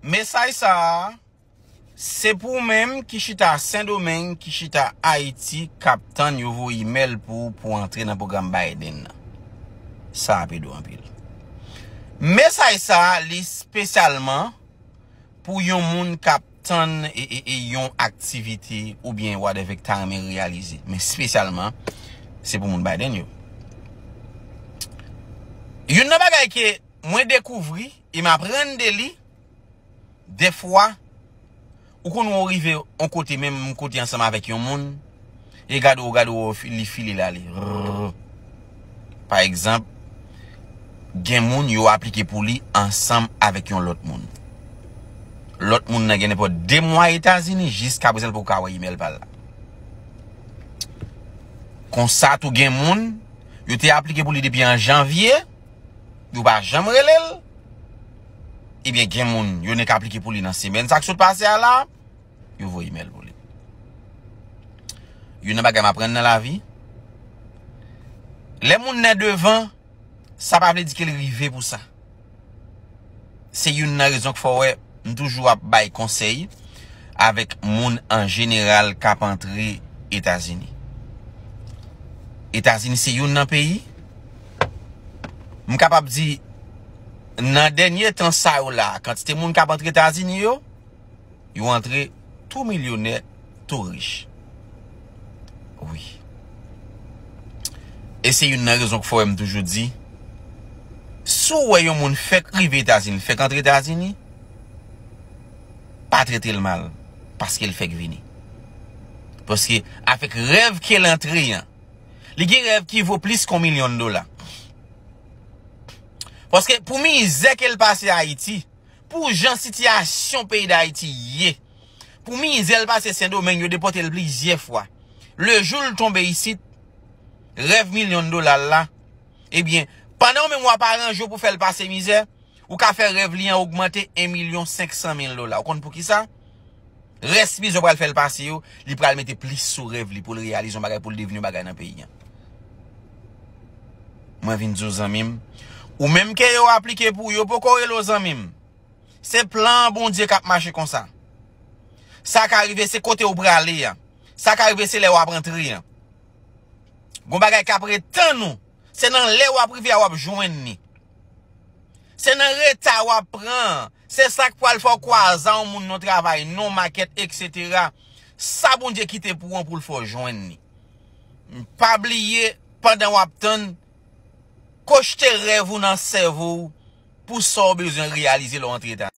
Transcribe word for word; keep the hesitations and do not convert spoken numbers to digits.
Mesaj sa a, se pou ou menm ki chita Sendomeng, ki chita Ayiti, k ap tann yo voye imèl pou ou pou antre nan pwogram Biden nan. Sa ap ede w anpil. Mesaj sa a, li espesyalman pou yon moun k ap tann e, e, e yon aktivite oubyen whatever k ta renmen reyalize. Men espesyalman, se pou moun Biden yo. Youn nan bagay ke mwen dekouvri e m aprann de li, dèfwa, ou konn wè w rive yon kote, menm kote ansanm avèk yon moun, e gade w, gade w, li file l ale. Rrrr. Pa egzanp, gen moun yo aplike pou li ansanm avèk yon lòt moun. Lòt moun nan gen nenpòt de mwa Etazini, jiska prezan l poko ka wè imèl pa l la. Konsa tou gen moun, yo te aplike pou li depi an janvye, yo pa janm rele l. Ebyen, gen moun, yo nèk aplike pou li nan semèn sa k sot pase a la, yo voye imèl pou li. Youn nan bagay m aprann nan lavi, lè moun nan devan, sa pa vle di ke l rive pou sa. Se youn nan rezon k fè w wè m toujou ap bay konsèy avèk moun an jeneral k ap antre Etazini. Etazini se youn nan peyi, m kapab di, nan dènye tan sa yo la, kantite moun k ap antre Etazini yo, yo antre tou milyonè, tou rich. Wi. E se youn nan rezon k fè w wè m toujou di, si w wè yon moun fèk rive Etazini, fèk antre Etazini, pa trete l mal, paske l fèk vini. Paske avèk rèv ke l antre an, li gen rèv ki vo plis ke yon milyon dola. Paske pou mizè ke l pase Ayiti, pou jan sitiyasyon peyi Dayiti ye, pou mizè l pase Sendomeng, yo depòte l plizyè fwa. Le jou l tonbe isit, rèv milyon dola l la, ebyen, pandan w menm w ap aranje w pou fè l pase mizè, ou ka fè rèv li an ogmante en milyon senk san mil dola. Ou konn poukisa? Rès mizè w pral fè l pase yo, li pral mete plis sou rèv li pou l reyalize yon bagay, pou l devni yon bagay nan peyi an. Mwen vin di w, zanmi m, ou menm ke yo aplike pou, yo poko rele w, zanmi m. Se plan Bondye k ap mache konsa. Sa ka rive se kote w prale a. Sa ka rive se lè w ap antre an. Gon bagay k ap ret tann ou. Se nan lè w ap rive a w ap jwenn li. Se nan reta w ap pran an. Se sa k pral fè w kwaze a yon moun nan travay, nan makèt, etsetera. Sa Bondye kite pou ou an pou l fè w jwenn li. Pa bliye, pandan w ap tann, kochte rèv ou nan sèvo w pou sa w bezwen reyalize lè w antre Etazini.